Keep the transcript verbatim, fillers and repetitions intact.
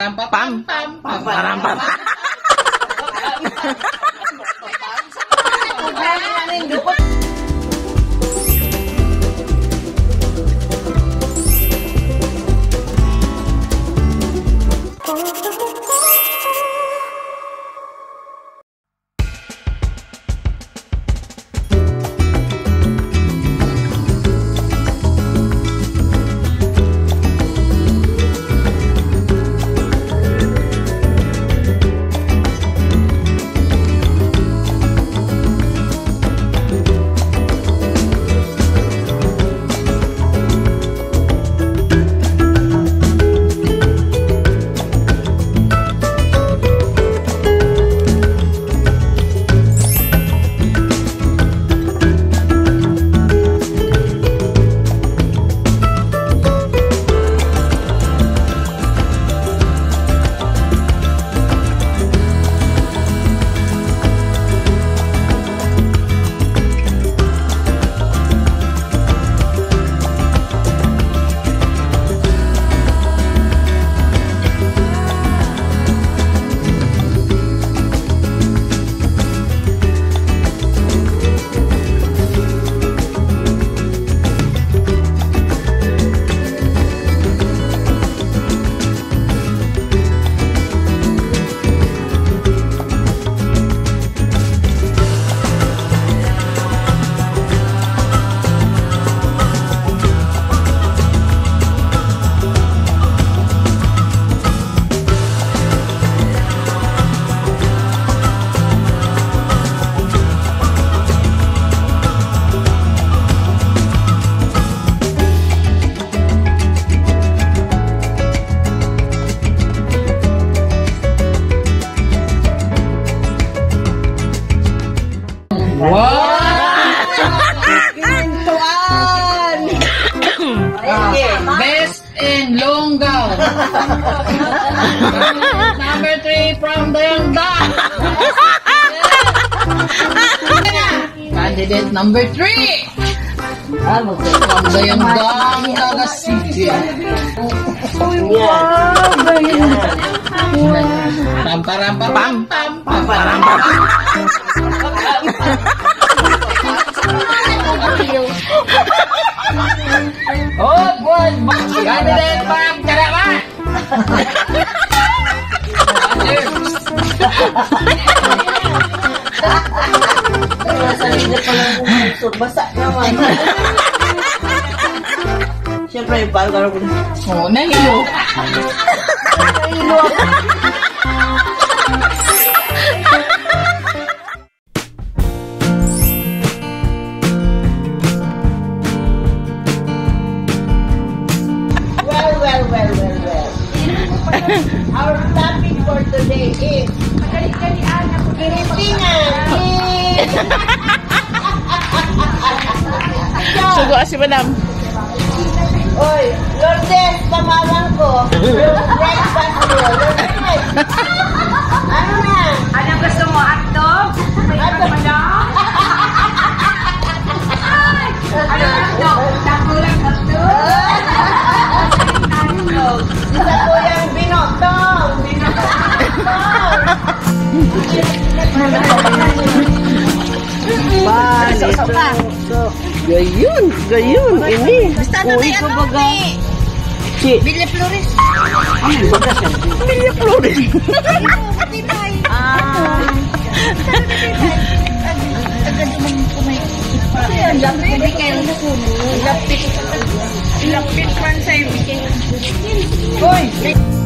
Pam, pam, pam, pam, param, pam. Wow! Pintuan! Best in Longgaw. Number three from Dayangga. Candidate number three. From Dayangga, Naga City. Uy, wow, galing. Pam, param, pam, pam, pam, pam, param, pam. Oh, boy. Candidate, pam, tara, pam. Basa naman. Siyempre, yung pal-, parang Oo, nahilo. Nahilo ako. Well, well, well, well, well. Our topic for today is Pilipinas. Sugo si Madam. Oy, Lourdes, pamawan ko. Yung breakfast mo. Lourdes. Ano na? Anong gusto mo? Hotdog? May hotdog. Ano, hotdog? Takulang hotdog? Hotdog. Isa po yung binotong. Binotong. Ba, Gayon, gayon, ini. Basta na Uy, tayo, ano, kumbaga. May Si Villa Flores. Ano yung baga siya? Villa Flores. Ito, Pinay. Ah. Agad mo kumay. Ayan, lapit. Lapit. Lapit man sa Hoy!